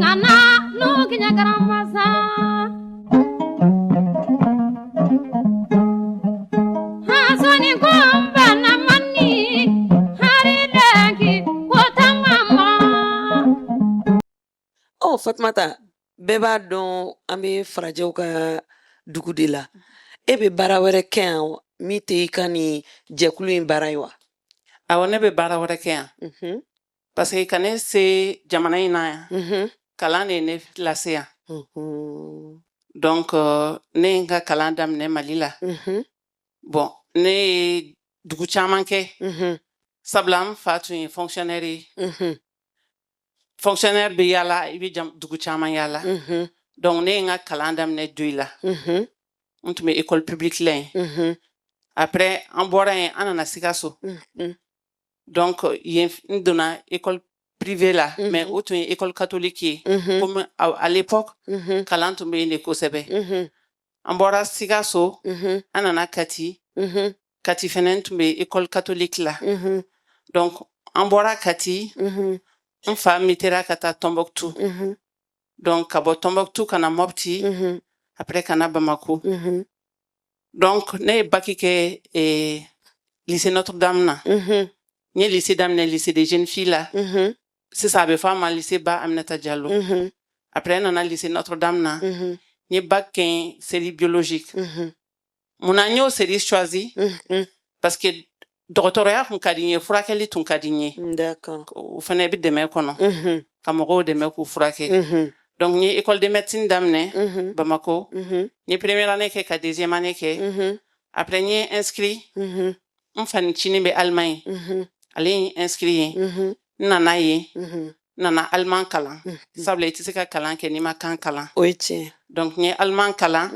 Nana nukiɲakaramasa. Hasoni kumba na mani haridanki kotamama. Ɔ Fatumata, bɛɛ b'a dɔn an bɛ farajɛw ka dugu de la. E bɛ baara wɛrɛ kɛ yan min tɛ i ka nin jɛkulu in baara ye wa? Awɔ, ne bɛ baara wɛrɛ kɛ yan. Parce que ka ne se jamana in na yan, kalan de ye ne lase yan. Donc ne ye n ka kalan daminɛ Mali la. Bon, ne ye dugu caman kɛ. Sabula n fa tun ye fonctionnaire ye. Fonctionnaire bɛ yaala, i bɛ dugu caman yaala. Donc ne ye n ka kalan daminɛ Doyila. N tun bɛ école publique la yen. Après, an bɔra yen, an nana Sikaso. Donc yen, n donna école privée la, mais o tun ye école catholique ye. Comme à l'époque, kalan tun bɛ yen de kosɛbɛ. An bɔra Sikaso, an nana Kati. Kati fɛnɛ, n tun bɛ école catholique la. Donc an bɔra Kati, n fa mutera ka taa Tombouctou. Donc ka bɔ Tombouctou ka na Mopti, après ka na Bamako. Donc ne ye bac kɛ lycée Notre-Dame na. N ye lycée daminɛ lycée des jeunes filles la. Sisan a bɛ fɔ a ma lycée Ba Aminata Diallo. Après n nana lycée Notre-Dame na. N ye bac kɛ yen, série biologique. Munna n y'o série choisi? Parce que dɔgɔtɔrɔya tun ka di n ye, furakɛli tun ka di n ye. O fana bɛ dɛmɛ kɔnɔ, ka mɔgɔw dɛmɛ k'u furakɛ. Donc n ye école de médecine daminɛ Bamako. N ye première année kɛ ka deuxième année kɛ. Après n ye inscrit. N fanicinin bɛ Allemagne. Ale ye n inscrit yen. N nana yen. N nana allemand kalan. Sabula i tɛ se ka kalan kɛ n'i ma kan kalan. O ye tiɲɛ. Donc n ye allemand kalan.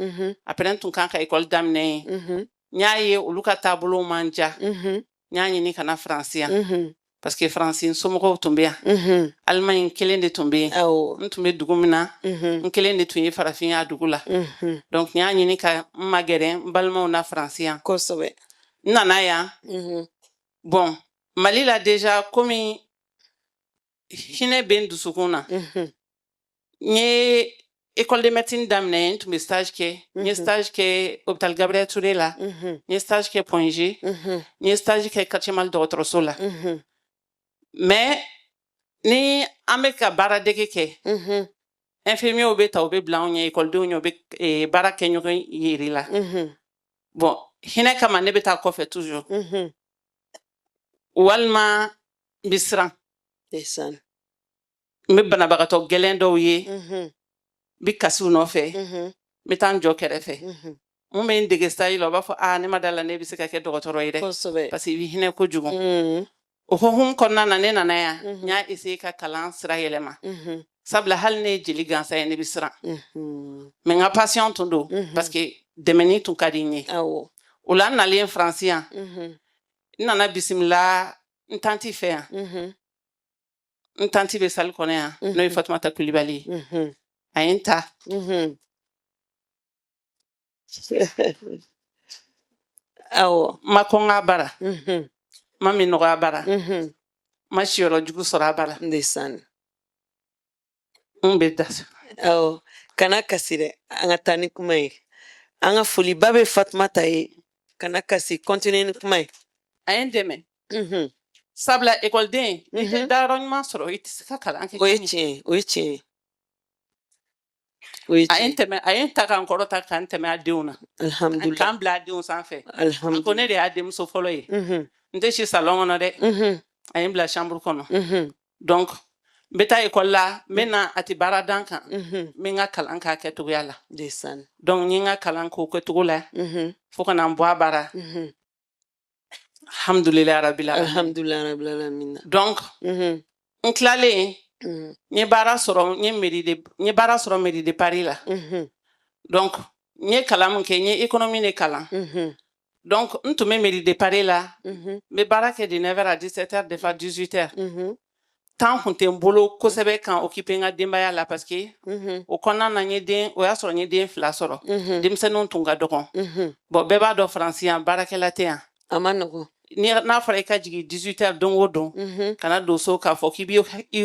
Après n tun kan ka école daminɛ yen. N y'a ye olu ka taabolow man diya. N y'a ɲini ka na Faransi yan. Parce que Faransi, n somɔgɔw tun bɛ yan. Allemagne kelen de tun bɛ yen. N tun bɛ dugu min na, n kelen de tun ye farafin ye a dugu la. Donc n y'a ɲini ka n magɛrɛ n balimaw na Faransi yan. N nana yan. Bon, Mali la déjà, komi hinɛ bɛ n dusukun na, n ye école de médecine daminɛ, n tun bɛ stage kɛ. N ye stage kɛ hôpital Gabriel Touré la. N ye stage kɛ Point G. N ye stage kɛ Quartier Mali dɔgɔtɔrɔso la. Mais ni an bɛ ka baara dege kɛ, infirmiers bɛ ta, u bɛ bila anw ɲɛ, ekɔlidenw ɲɛ, u bɛ baara kɛ ɲɔgɔn yiri la. Bon, hinɛ kama, ne bɛ taa kɔfɛ toujours. Walima n bɛ siran. Ndeysaan. N bɛ banabagatɔ gɛlɛn dɔw ye, n bɛ kasi u nɔfɛ, n bɛ taa n jɔ kɛrɛfɛ. Mun bɛ n dege stage la, u b'a fɔ: "Aa, ne ma da la ne bɛ se ka kɛ dɔgɔtɔrɔ ye dɛ." Parce que i bɛ hinɛ kojugu. O hukumu kɔnɔna na, ne nana yan. N y'a essayer ka kalan sira yɛlɛma. Sabula hali ne ye jeli gansan ye, ne bɛ siran. Mais n ka passion tun don, parce que dɛmɛni tun ka di n ye. O la, n nalen Faransi yan, n nana bisimila n tanti fɛ yan. N tanti bɛ salle kɔnɔ yan, n'o ye Fatumata Kulibali ye. A ye n ta. N ma kɔngɔ a bara. N ma minnɔgɔ a bara. N ma siyɔrɔ jugu sɔrɔ a bara. Ndeysaan. N bɛ da. Awɔ, kana kasi dɛ, an ka taa ni kuma ye. An ka foliba bɛ Fatumata ye. Kana kasi, continuer ni kuma ye. A ye n dɛmɛ. Sabula ekɔliden, n'i tɛ dayɔrɔ ɲuman sɔrɔ, i tɛ se ka kalan kɛ. O ye tiɲɛ ye, o ye tiɲɛ ye. O ye A ye tiɲɛ n tɛmɛ, a ye n ta ka n kɔrɔta ka n tɛmɛ a denw na. Alhamdulillah. K'an bila a denw sanfɛ. A ko Alhamdulillah. ne de y'a denmuso fɔlɔ ye. N tɛ si salon kɔnɔ dɛ. A ye n bila chambre kɔnɔ. Donc n bɛ taa ekɔli la, n bɛ na, a tɛ baara dan kan. N bɛ n ka kalan k'a kɛcogoya la. Ndeysaan. Donc n ye n ka kalan k'o kɛcogo la fo ka na n bɔ a bara. Alhamdulilayi rabil alamin. Alhamdulillah rabbil alamin. Donc n tilalen, n ye baara sɔrɔ, n ye mairie de, n ye baara sɔrɔ mairie de Paris la. Donc n ye kalan min kɛ, n ye économie de kalan. Donc n tun bɛ mairie de Paris la. N bɛ baara kɛ de 9h à 17h, des fois 18h. Temps kun tɛ n bolo kosɛbɛ kan occuper n ka denbaya la, parce que o kɔnɔna na, n ye den, o y'a sɔrɔ n ye den fila sɔrɔ. Denmisɛnninw tun ka dɔgɔn. Bon, bɛɛ b'a dɔn, Faransi yan, baarakɛla tɛ yan. A ma nɔgɔn. N'a fɔra i ka jigin 18 heures don o don, ka na don so k'a fɔ k'i b'i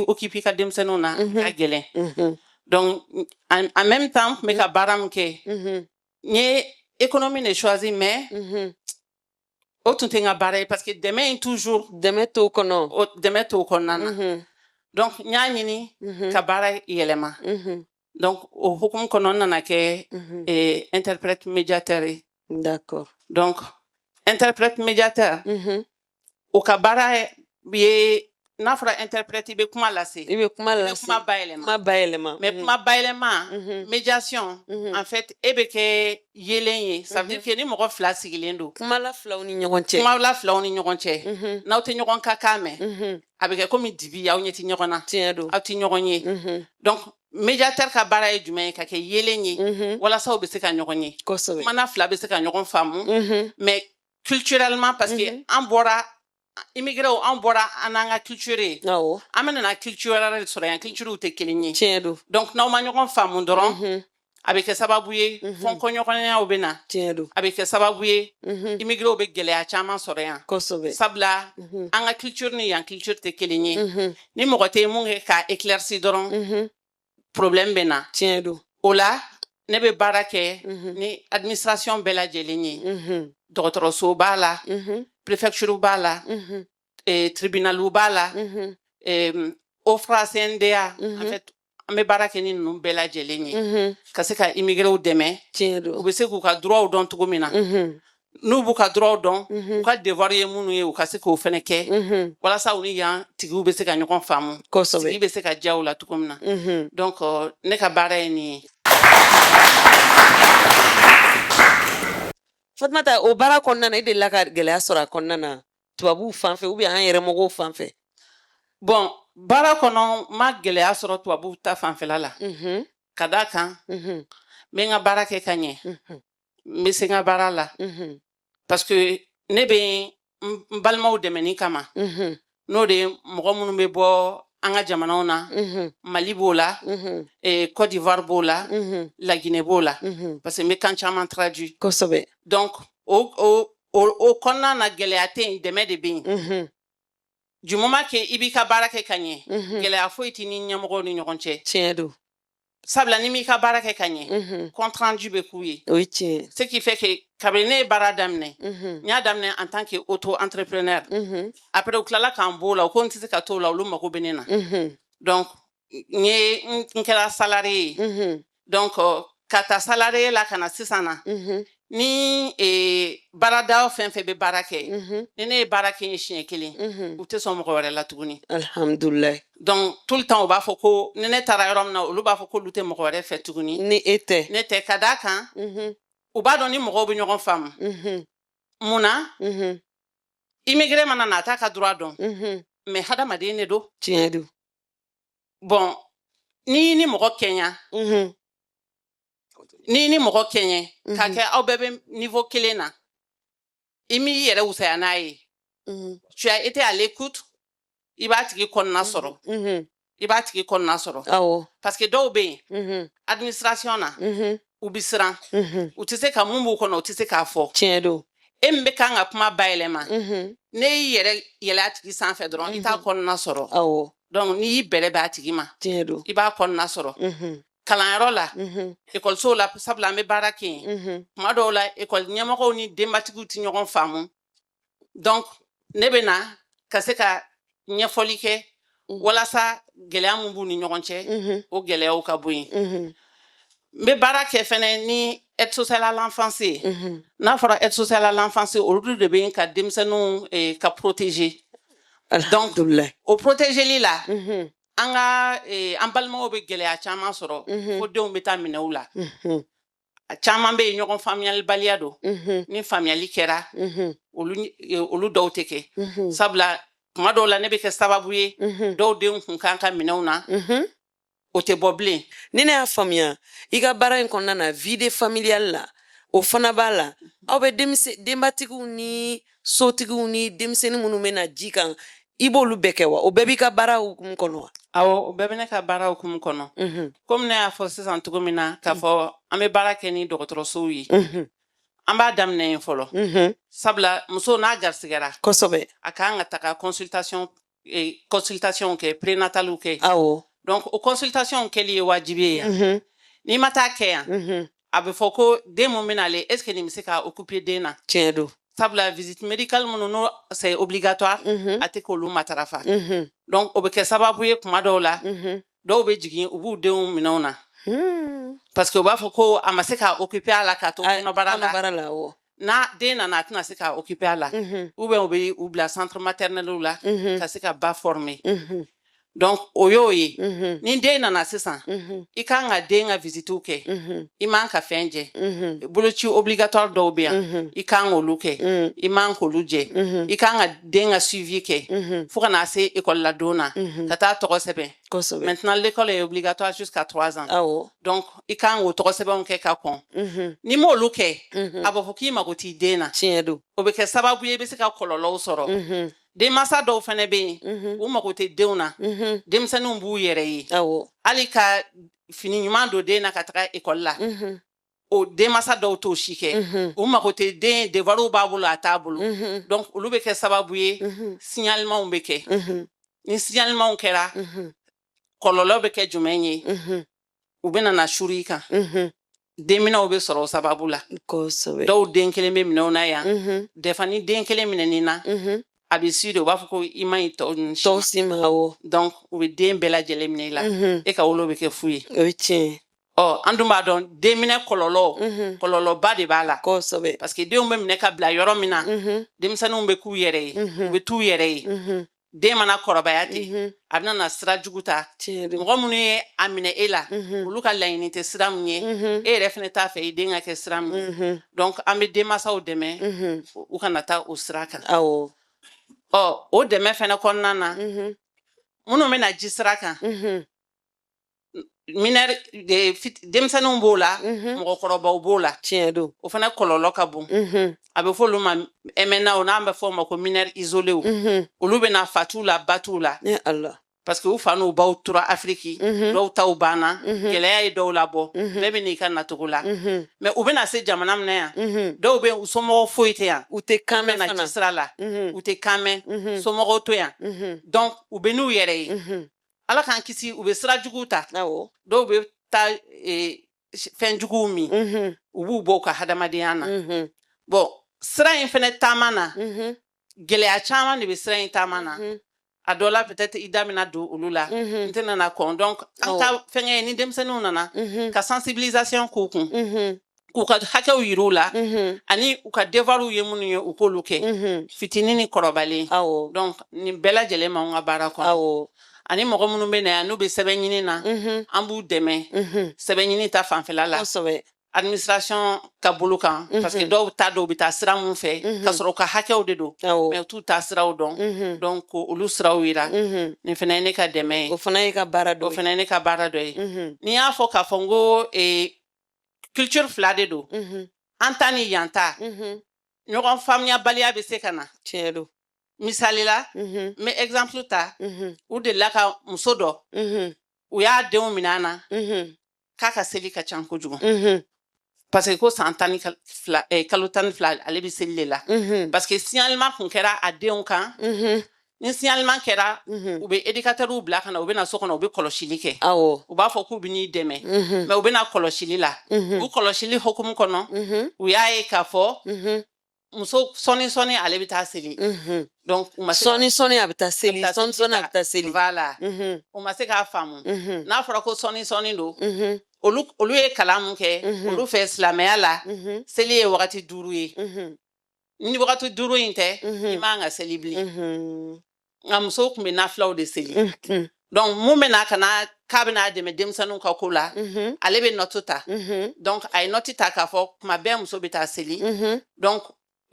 occuper i ka denmisɛnninw na, ka gɛlɛn. Donc en même temps, n tun bɛ ka baara min kɛ, n ye économie de choisi, mais o tun tɛ n ka baara ye, parce que dɛmɛ in toujours Dɛmɛ t'o kɔnɔ. O dɛmɛ t'o kɔnɔna na. Donc n y'a ɲini ka baara yɛlɛma. Donc o hukumu kɔnɔ, n nana kɛ interprète médiateur ye. Donc interprète médiateur, o ka baara ye, n'a fɔra interprète, i bɛ kuma lase. I bɛ kuma I bɛ lase. Kuma bayɛlɛma. Kuma bayɛlɛma. Mais kuma bayɛlɛma, médiation, en fait, e bɛ kɛ yeelen ye. Ça veut dire que ni mɔgɔ fila sigilen don, Kumala filaw ni ɲɔgɔn cɛ. Kumala filaw ni ɲɔgɔn cɛ, n'aw tɛ ɲɔgɔn ka kan mɛn, a bɛ kɛ komi dibi, aw ɲɛ tɛ ɲɔgɔn na. Tiɲɛ don. Aw tɛ ɲɔgɔn ye. Donc médiateur ka baara ye jumɛn ye? Ka kɛ yeelen ye walasa u bɛ se ka ɲɔgɔn ye. Kumana fila bɛ se ka ɲɔgɔn faamu, mais culturellement, parce que an bɔra immigré, an bɔra an n'an ka culture ye. An bɛna na culture wɛrɛ de sɔrɔ yan, culture tɛ kelen ye. Tiɲɛ don. Donc n'aw ma ɲɔgɔn faamu dɔrɔn, a bɛ kɛ sababu ye fɔnkɔɲɔgɔnyaw bɛ na. Tiɲɛ don. A bɛ kɛ sababu ye immigré bɛ gɛlɛya caman sɔrɔ yan. Sabula an ka culture ni yan culture tɛ kelen ye. Ni mɔgɔ tɛ mun kɛ k'a éclairci dɔrɔn, problème bɛ na. Tiɲɛ don. O la, ne bɛ baara kɛ ni administration bɛɛ lajɛlen ye. Dɔgɔtɔrɔso b'a la, préfecture b'a la, tribunal b'a la, OFPRA, CNDA. En fait, an bɛ baara kɛ ni ninnu bɛɛ lajɛlen ye ka se ka immigrés dɛmɛ. Tiɲɛ don. U bɛ se k'u ka droits dɔn cogo min na, n'u b'u ka droits dɔn, u ka devoir ye minnu ye, u ka se k'o fɛnɛ kɛ walasa u ni yan tigiw bɛ se ka ɲɔgɔn faamu, sigi bɛ se ka diya u la cogo min na. Donc ne ka baara ye nin ye. Fatumata, o baara kɔnɔna na, e delila ka gɛlɛya sɔrɔ a kɔnɔna na, tubabuw fan fɛ ou bien an yɛrɛ mɔgɔw fan fɛ? Bon, baara kɔnɔ, n ma gɛlɛya sɔrɔ tubabuw ta fanfɛla la, ka d'a kan n bɛ n ka baara kɛ ka ɲɛ, n bɛ se n ka baara la, parce que ne bɛ n balimaw dɛmɛni kama, n'o de ye mɔgɔ minnu bɛ bɔ an ka jamanaw na. Mali b'o la, Côte d'Ivoire b'o la, Laginɛ b'o la, parce que n bɛ kan caman traduit. Donc o kɔnɔna na, gɛlɛya tɛ yen, dɛmɛ de bɛ yen. Du moment que i b'i ka baara kɛ ka ɲɛ, gɛlɛya foyi t'i ni ɲɛmɔgɔw ni ɲɔgɔn cɛ. Tiɲɛ don. Sabula ni m'i ka baara kɛ ka ɲɛ, compte rendu bɛ k'u ye. O ye tiɲɛ. Ce qui fait que kabini ne ye baara daminɛ, n y'a daminɛ en tant que auto entrepreneur. Après, u tilala k'an b'o la, u ko n tɛ se ka t'o la, olu mago bɛ ne na. Donc n ye n kɛra salarié ye. Donc ka taa salarié la ka na sisan na, ni baarada fɛn fɛn bɛ baara kɛ, ni ne ye baara kɛ yen siɲɛ kelen, u tɛ sɔn mɔgɔ wɛrɛ la tuguni. Alhamdulilayi. Donc tout le temps, u b'a fɔ ko ni ne taara yɔrɔ min na, olu b'a fɔ k'olu tɛ mɔgɔ wɛrɛ fɛ tuguni ni e tɛ. Ne tɛ, ka d'a kan u b'a dɔn ni mɔgɔw bɛ ɲɔgɔn faamu. Mun na? Immigré mana na, a t'a ka droit dɔn, mais hadamaden de don. Tiɲɛ don. Bon, n'i ni mɔgɔ kɛɲa, n'i ni mɔgɔ kɛɲɛ k'a kɛ aw bɛɛ bɛ niveau kelen na, i m'i yɛrɛ wusaya n'a ye, tu as été à l'écoute, i b'a tigi kɔnɔna sɔrɔ, i b'a tigi kɔnɔna sɔrɔ. Parce que dɔw bɛ yen administration na, u bɛ siran, u tɛ se ka mun b'u kɔnɔ, u tɛ se k'a fɔ. Tiɲɛ don. E min bɛ kan ka kuma bayɛlɛma, ne y'i yɛrɛ yɛlɛ a tigi sanfɛ dɔrɔn, i t'a kɔnɔna sɔrɔ. Donc n'i y'i bɛrɛ bɛn a tigi ma, Tiɲɛ don. i b'a kɔnɔna sɔrɔ. Kalanyɔrɔ la, ekɔlisow la, sabula an bɛ baara kɛ yen, tuma dɔw la ekɔli ɲɛmɔgɔw ni denbatigiw tɛ ɲɔgɔn faamu. Donc ne bɛ na ka se ka ɲɛfɔli kɛ walasa gɛlɛya min b'u ni ɲɔgɔn cɛ, o gɛlɛyaw ka bɔ yen. N bɛ baara kɛ fɛnɛ ni aide sociale à l'enfance ye. N'a fɔra aide sociale à l'enfance, olu de bɛ yen ka denmisɛnninw ka protéger. Donc o protégeli la, an ka an balimaw bɛ gɛlɛya caman sɔrɔ fo denw bɛ taa minɛ u la. A caman bɛ yen, ɲɔgɔn faamuyalibaliya don. Ni faamuyali kɛra, olu dɔw tɛ kɛ, sabula tuma dɔw la ne bɛ kɛ sababu ye dɔw denw kun kan ka minɛnw na, o tɛ bɔ bilen. Ni ne y'a faamuya, i ka baara in kɔnɔna na, vie de familiale la, o fana b'a la. Aw bɛ denbatigiw ni sotigiw ni denmisɛnnin minnu bɛ na ji kan, i b'olu bɛɛ kɛ wa? O bɛɛ b'i ka baara hukumu kɔnɔ wa? Awɔ, o bɛɛ bɛ ne ka baara hukumu kɔnɔ. Komi ne y'a fɔ sisan cogo min na, k'a fɔ an bɛ baara kɛ ni dɔgɔtɔrɔsow ye. An b'a daminɛ yen fɔlɔ, sabula muso n'a garisigɛra, a kan ka taga consultation kɛ, prénatalew kɛ. Donc o consultation kɛli ye wajibi ye yan. N'i ma taa kɛ yan, a bɛ fɔ ko den mun bɛ nalen, est ce que nin bɛ se ka occuper den na? Tiɲɛ don. Sabula visite médicale minnu n'o c'est obligatoire, a tɛ k'olu matarafa. Donc o bɛ kɛ sababu ye, kuma dɔw la, dɔw bɛ jigin, u b'u denw minɛ u na, parce que u b'a fɔ ko a ma se ka occuper a la k'a to kɔnɔbara la. Kɔnɔbara la, awɔ. N'a den nana, a tɛna se ka occuper a la, ou bien u bɛ u bila centre maternel la ka se ka ba former. Donc o y'o ye. Ni den nana sisan, i kan ka den ka visitew kɛ, i man ka fɛn jɛ. Boloci obligatoire dɔw bɛ yan, i kan k'olu kɛ, i man k'olu jɛ. I kan ka den ka suivi kɛ fo ka na se école la don na, ka taa tɔgɔ sɛbɛn. Maintenant, l'école est obligatoire jusqu'à 3 ans. Donc i kan k'o tɔgɔ sɛbɛnw kɛ ka kɔn. N'i m'olu kɛ, a b'a fɔ k'i mago t'i den na. Tiɲɛ don. O bɛ kɛ sababu ye, i bɛ se ka kɔlɔlɔw sɔrɔ. Denmansa dɔw fɛnɛ bɛ yen, u mago tɛ denw na, denmisɛnninw b'u yɛrɛ ye. Hali ka fini ɲuman don den na ka taga ekɔli la, o denmansa dɔw t'o si kɛ. U mago tɛ den, devoirs b'a bolo, a t'a bolo. Donc olu bɛ kɛ sababu ye, signalements bɛ kɛ. Ni signalements kɛra, kɔlɔlɔ bɛ kɛ jumɛn ye? U bɛ na suri i kan. Denminɛw bɛ sɔrɔ o sababu la. Dɔw den kelen bɛ minɛ u na yan dɛfa. Ni den kelen minɛn'i na, a bɛ si de, u b'a fɔ ko i ma ɲi tɔw ninnu si tɔw ma. Si ma, awɔ. Donc u bɛ den bɛɛ lajɛlen minɛ i la, e ka wolo bɛ kɛ fu ye. O ye tiɲɛ ye. Ɔ, an dun b'a dɔn, denminɛ kɔlɔlɔ, kɔlɔlɔba de b'a la, parce que denw bɛ minɛ ka bila yɔrɔ min na, denmisɛnninw bɛ k'u yɛrɛ ye, u bɛ t'u yɛrɛ ye. Den mana kɔrɔbaya ten, a bɛna na sira jugu ta. Tiɲɛ don. Mɔgɔ minnu ye a minɛ e la, olu ka laɲini tɛ sira min ye, e yɛrɛ fɛnɛ t'a fɛ i den ka kɛ sira min ye. Donc an bɛ denmansaw dɛmɛ u kana taa o sira kan. Ɔ, o dɛmɛ fɛnɛ kɔnɔna na, minnu bɛna ji sira kan, mineur de denmisɛnninw b'o la, mɔgɔkɔrɔbaw b'o la. Tiɲɛ don. O fana kɔlɔlɔ ka bon. A bɛ fɔ olu ma MNA, n'an bɛ fɔ o ma ko mineur isolé. Olu bɛna, fa t'u la, ba t'u la, Ne Ala. parce que u fa n'u baw tora Afiriki, dɔw taw banna, gɛlɛya ye dɔw labɔ, bɛɛ bɛ n'i ka nacogo la. Mais u bɛna se jamana min na yan, dɔw bɛ yen, u somɔgɔw foyi tɛ yan. U tɛ kan u mɛn bɛna fana. ci sira la, u tɛ kan mɛn, somɔgɔw to yan. Donc u bɛ n'u yɛrɛ ye. Ala k'an kisi, u bɛ sira juguw ta. Dɔw bɛ taa fɛn juguw min, u b'u bɔ u ka hadamadenya na. Bon, sira in fɛnɛ taama na, gɛlɛya caman de bɛ sira in taama na. A dɔ la, peut-être i da bɛna don olu la, n tɛna na kɔn. Donc an ka fɛngɛ ye, ni denmisɛnninw nana, ka sensibilisation k'u kun, k'u ka hakɛw yir'u la, ani u ka devoirs ye minnu ye, u k'olu kɛ, fitinin ni kɔrɔbalen. Donc nin bɛɛ lajɛlen m'anw ka baara kɔnɔ. Ani mɔgɔ minnu bɛ na yan, n'u bɛ sɛbɛn ɲini na, an b'u dɛmɛ sɛbɛn ɲini ta fanfɛla la, administration ka bolo kan, parce que dɔw ta, dɔw bɛ taa sira mun fɛ ka sɔrɔ u ka hakɛw de don, mais u t'u ta siraw dɔn. Donc ko olu siraw yira, nin fana ye ne ka dɛmɛ ye. O fana ye ka baara dɔ O ye. fana ye ne ka baara dɔ ye. N'i y'a fɔ k'a fɔ n ko culture fila de don, an ta ni yan ta, ɲɔgɔn faamuyabaliya bɛ se ka na. Tiɲɛ don. Misali la, n bɛ exemple ta. U delila ka muso dɔ, u y'a denw minɛ a na k'a ka seli ka ca kojugu, parce que ko san 12, kalo 12, ale bɛ seli de la, parce que signalement kun kɛra a denw kan. Ni signalement kɛra, u bɛ éducateurs bila ka na, u bɛ na so kɔnɔ, u bɛ kɔlɔsili kɛ. U b'a fɔ k'u bɛ n'i dɛmɛ, mais u bɛ na kɔlɔsili la. U kɔlɔsili hukumu kɔnɔ, u y'a ye k'a fɔ muso sɔɔni sɔɔni ale bɛ taa seli. Donc u ma se Sɔɔni sɔɔni a bɛ taa seli. Taa Sɔɔni sɔɔni a bɛ taa seli. Voilà, u ma se k'a faamu. N'a fɔra ko sɔɔni sɔɔni don, olu ye kalan mun kɛ, olu fɛ silamɛya la, seli ye wagati 5 ye. Ni wagati 5 in tɛ, i man ka seli bilen. Nka musow tun bɛ nafilaw de seli. Donc mun bɛ na ka na k'a bɛna dɛmɛ denmisɛnninw ka ko la, ale bɛ note ta. Donc a ye note ta k'a fɔ kuma bɛɛ muso bɛ taa seli. Donc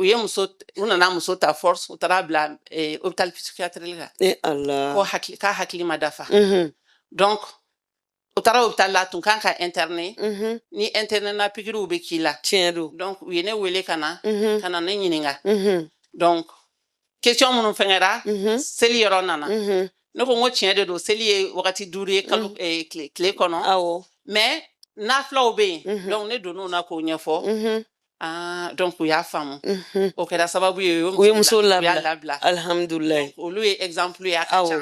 u ye muso, u nana muso ta force, u taara bila hôpital psychiatrique la. E Ala. Ko hakili, k'a hakili ma dafa. Donc u taara hôpital la, tun kan ka interner. Ni interner na, pikiriw bɛ k'i la. Tiɲɛ don. Donc u ye ne wele ka na ne ɲininka. Donc question minnu fɛngɛra, seli yɔrɔ nana. Ne ko n ko tiɲɛ de don, seli ye wagati 5 ye kalo, tile kɔnɔ, mais nafilaw bɛ yen. Donc ne donn'o na k'o ɲɛfɔ. Ah, donc u y'a faamu. O kɛra sababu ye U ye muso u y'a labila. labila. Alhamdulilayi. Olu ye exemple ye, a ka ca.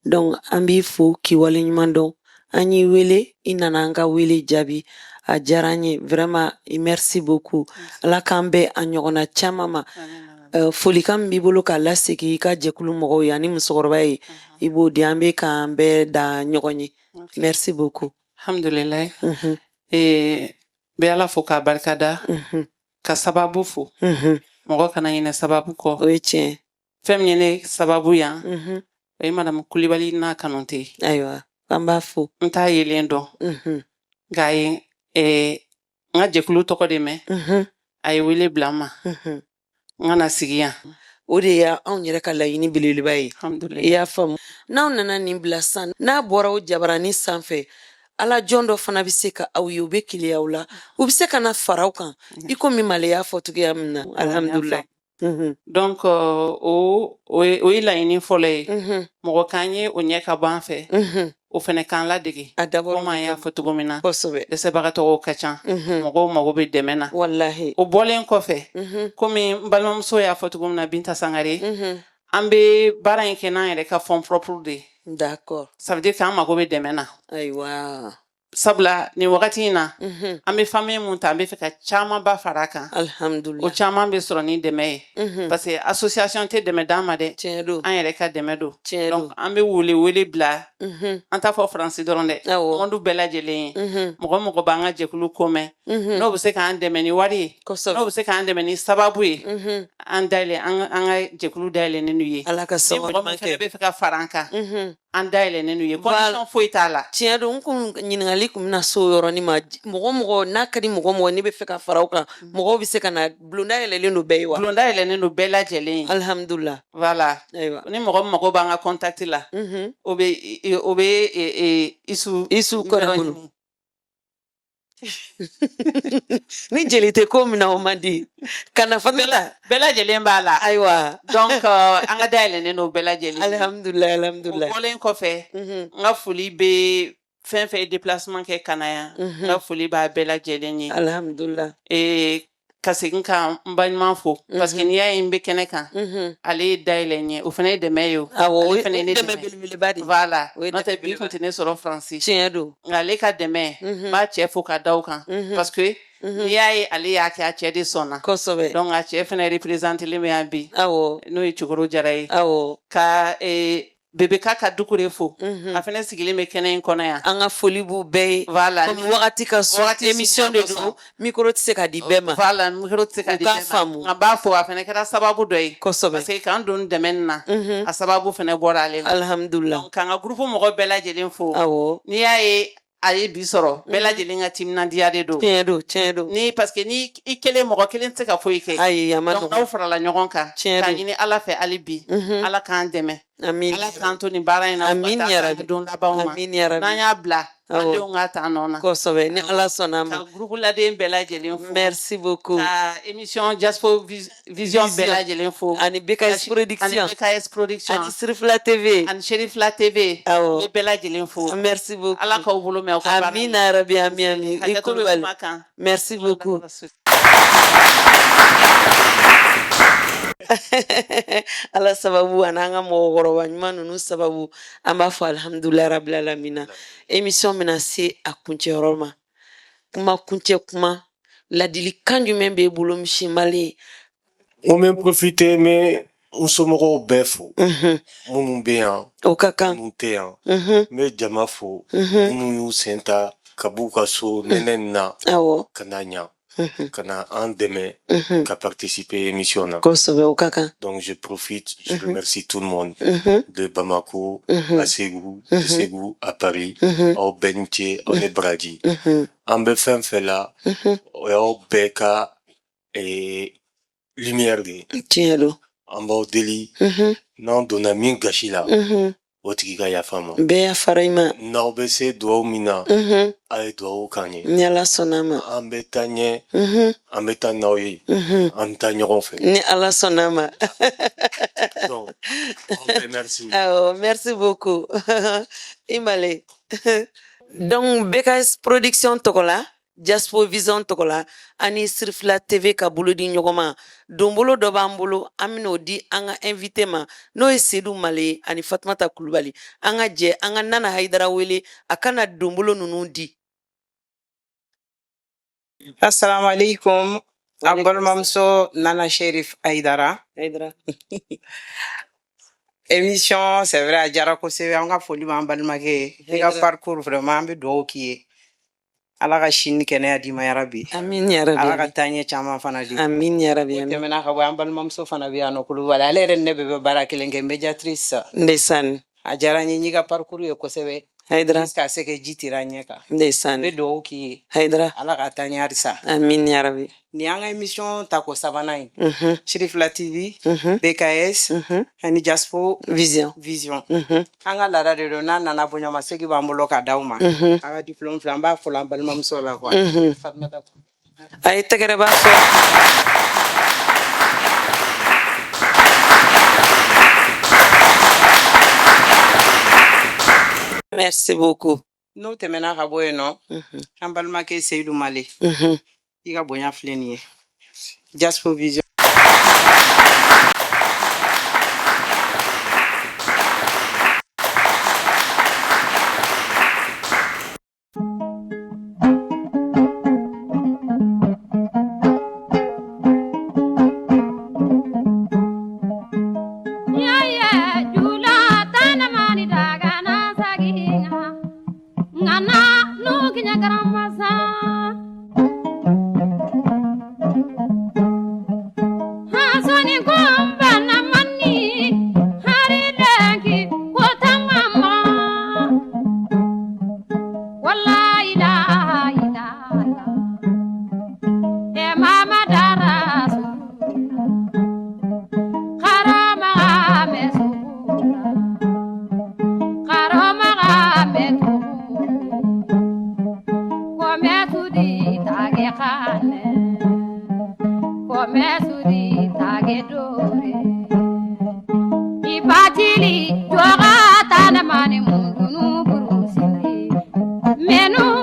Donc an b'i fo k'i waleɲuman dɔn. An y'i wele, i nana an ka wele jaabi, a diyara an ye vraiment, merci beaucoup. Ala k'an bɛn a ɲɔgɔnna caman ma. Folikan min b'i bolo k'a lasegin i ka jɛkulu mɔgɔw ye ani musokɔrɔba ye, i b'o di. An bɛ k'an bɛɛ da ɲɔgɔn ye. Merci beaucoup. Alhamdulilayi. Bɛ Ala fo k'a barikada, ka sababu fo. Mɔgɔ kana ɲinɛ sababu kɔ. O ye tiɲɛ. Fɛn min ye ne sababu yan, o ye Madame Kulibali n'a Kanute. Ayiwa, an b'a fo. N t'a yelen dɔn, nka a ye n ka jɛkulu tɔgɔ de mɛn. A ye wele bila n ma n ka na sigi yan. O de y'a anw yɛrɛ ka laɲini belebeleba ye. I Alhamdulilayi. y'a faamu, n'aw nana nin bila san, n'a bɔra o jabarani sanfɛ, ala jɔn dɔ fana bɛ se ka aw ye, u bɛ keleya aw la, u bɛ se ka na fara aw kan, i komi Male y'a fɔ cogoya min na. Alhamdulilayi. Donc o ye laɲini fɔlɔ ye. Mɔgɔ k'an ye o ɲɛ ka bɔ an fɛ, o fɛnɛ k'an ladege. A dabɔra Komi an y'a fɔ cogo min na, dɛsɛbagatɔw ka ca, mɔgɔw mago bɛ dɛmɛ na. O bɔlen kɔfɛ, komi n balimamuso y'a fɔ cogo min na, Binta Sangare, an bɛ baara in kɛ n'an yɛrɛ ka fonds propre de ye. Ça veut dire k'an mago bɛ dɛmɛ na. Sabula nin wagati in na, an bɛ famille mun ta, an bɛ fɛ ka camanba fara a kan. O caman bɛ sɔrɔ ni dɛmɛ ye, parce que association tɛ dɛmɛ d'an ma dɛ. Tiɲɛ don. An yɛrɛ ka dɛmɛ don. Tiɲɛ don. Donc an bɛ wele wele bila, an t'a fɔ Faransi dɔrɔn dɛ, monde bɛɛ lajɛlen ye. Mɔgɔ mɔgɔ b'an ka jɛkulu ko mɛn, n'o bɛ se k'an dɛmɛ ni wari ye, n'o bɛ se k'an dɛmɛ ni sababu ye, an dayɛlɛ, an ka jɛkulu dayɛlɛnnen n'u ye. Ala ka Ni sababu mɔgɔ min ɲuman fɛnɛ kɛ. bɛ fɛ ka fara an kan, an dayɛlɛnnen n'u ye, condition foyi t'a la. Tiɲɛ don, n kun ɲininkali kun bɛna se o yɔrɔnin ma. Mɔgɔ mɔgɔ n'a ka di, mɔgɔ mɔgɔ n'i bɛ fɛ ka fara o kan, mɔgɔw bɛ se ka na, bulonda yɛlɛlen don bɛɛ ye wa? Bulonda yɛlɛnnen don bɛɛ lajɛlen ye. Alhamdulilah. Voilà. Ayiwa. Ni mɔgɔ min mago b'an ka contact la, o bɛ Isu Isu kɔrɔ numéro bolo. ɲini. Ni jeli tɛ ko min na, o man di ka na fana la. Bɛɛ lajɛlen b'a la. Ayiwa. Donc an ka dayɛlɛnnen don bɛɛ lajɛlen ye. Alhamdulilah. O Alhamdulilah. bɔlen kɔfɛ, n ka foli bɛ fɛn fɛn ye déplacement kɛ ka na yan, n ka foli b'a bɛɛ lajɛlen ye. Alhamdulilah. Ka segin ka n balima fo, parce que n'i y'a ye n bɛ kɛnɛ kan, ale ye dayɛlɛ n ye, o fana ye dɛmɛ ye o. Awɔ, o Ale ye fana ye ne dɛmɛ dɛmɛ. belebeleba de ye. Voilà. O ye N'o dɛmɛ tɛ, bi belebeleba. tun tɛ ne sɔrɔ Faransi. Tiɲɛ don. Nka ale ka dɛmɛ, n b'a cɛ fo ka da o kan, parce que n'i y'a ye ale y'a kɛ, a cɛ de sɔnna. Donc a cɛ fana représenté bɛ yan bi, n'o ye Cokoro Jara ye. Ka Bebeka ka Dukure fo, a fana sigilen bɛ kɛnɛ in kɔnɔ yan. An ka foli b'u bɛɛ ye. Voilà. Komi wagati ka surun, Wagati émission de surunya. don, micro tɛ se ka di bɛɛ ma. Voilà, micro tɛ se ka U di k'a bɛɛ ma. faamu. Nka n b'a fɔ, a fana kɛra sababu dɔ ye, parce que k'an don dɛmɛ nin na, a sababu fana bɔra ale la. Alhamdulilah. Donc k'an ka groupe mɔgɔ bɛɛ lajɛlen fo. N'i y'a ye a ye bi sɔrɔ, bɛɛ lajɛlen ka timinandiya de don. Tiɲɛ don, tiɲɛ don. Ni parce que ni i kelen, mɔgɔ kelen tɛ se ka foyi kɛ. Ayi, a ma Donc nɔgɔn. n'aw farala ɲɔgɔn kan, Tiɲɛ k'a don. ɲini Ala fɛ hali bi, Ala k'an dɛmɛ. Amin. Ala k'an to nin baara in na fo ka Amin taa ya se an Rabbi. don labanw ma. Amin ya Rabbi. N'an y'a bila, an denw ka ta nɔ na. Kosɛbɛ, ni Ala sɔnna a ma. Ka groupe laden bɛɛ lajɛlen fo. Merci beaucoup. Ka émission Diaspo Vision bɛɛ lajɛlen fo. Ani BKS Production. Ani BKS Production. Ani Sirifila TV. Ani Sherifila TV. N bɛ bɛɛ lajɛlen fo. Merci beaucoup. Ala k'aw bolo mɛn aw ka baara Amin ya Rabbi, amin amin. I Hakɛto bɛ Kulubali. kuma kan. Merci beaucoup. Ala sababu ani an ka mɔgɔkɔrɔba ɲuman ninnu sababu, an b'a fɔ alhamdulilayi rabil alamina. Émission bɛna se a kuncɛyɔrɔ ma. Kuma kuncɛ kuma, ladilikan jumɛn b'e bolo, Misi Male? N ko n bɛ profiter, n bɛ n somɔgɔw bɛɛ fo, minnu bɛ yan, O ka kan. minnu tɛ yan. N bɛ jama fo, minnu y'u sen ta ka b'u ka so nɛnɛ nin na, ka na ɲa, ka na an dɛmɛ ka participer émission na. Kosɛbɛ, o ka kan. Donc je profite, je remercie tout le monde, de Bamako à Ségou, de Ségou à Paris. Aw bɛɛ ni ce, aw ni baraji. An bɛ fɛn fɛn la, o y'aw bɛɛ ka lumière de ye. Tiɲɛ don. An b'aw deli, n'an donna min gasi la, o tigi ka yafa n ma. Bɛɛ yafara i ma. N'aw bɛ se duwawu min na, a ye duwawu k'an ye. Ni Ala sɔnna a ma. An bɛ taa ɲɛ, an bɛ taa n'aw ye, an bɛ taa ɲɔgɔn fɛ. Ni Ala sɔnna a ma. Donc aw bɛɛ merci. Awɔ, merci beaucoup, i Male. Donc BKS Production tɔgɔ la, Jaspo Vision tɔgɔ la, ani Sirifila TV ka bolo di ɲɔgɔn ma, donbolo dɔ b'an bolo, an bɛn'o di an ka invité ma, n'o ye Sedu Male ye ani Fatumata Kulubali. An ka jɛ an ka Nana Hayidara wele a ka na donbolo ninnu di. Assalamu alaikum. An balimamuso Nana Sherif Aidara. Hayidara. Émission, c'est vrai, a diyara kosɛbɛ. An ka foli b'an balimakɛ ye. I ka Hayidara. parcours, vraiment, an bɛ dugawu k'i ye. Ala ka si ni kɛnɛya d'i ma yarabi. Amin ya rabi. Ala ka taaɲɛ caman fana di. Amin ya rabi. O Amin. tɛmɛna ka bɔ, an balimamuso fana bɛ yan nɔ, Kulubali. Ale yɛrɛ ni ne bɛɛ bɛ baara kelen kɛ, médiatrice. Ndeysaan. A diyara n ye, n y'i ka parcours ye kosɛbɛ. Hayidara. Jusqu'à ce que ji tira n ɲɛ kan. N Ndeysaan. bɛ dugawu k'i ye. Hayidara. Ala ka taa ɲɛ halisa. Amin ya rabi. Nin y'an ka émission tako sabanan ye. Sirifila TV, BKS, ani Jaspo Vision. Vision. An ka laada de don, n'a nana bonyamasegin b'an bolo ka d'aw ma. A ka diplôme filɛ, an b'a fɔlɔ an balimamuso la quoi. Fatumata. A ye tɛgɛrɛba fɔ. Merci beaucoup. N'o tɛmɛna ka bɔ yen nɔ, an balimakɛ Seyidu Male, i ka bonya filɛ nin ye. Jaspo Vision. Yaya jula tana mani daga na saginga ngana nukinya garamasa hasoni komba na mani haridanki kota mama wallahi la ilaha e mama darasu karama mesu karama metu kome tudi tage khane kome tudi tage dore ibatili joga tana mani mundunu burusindi menu.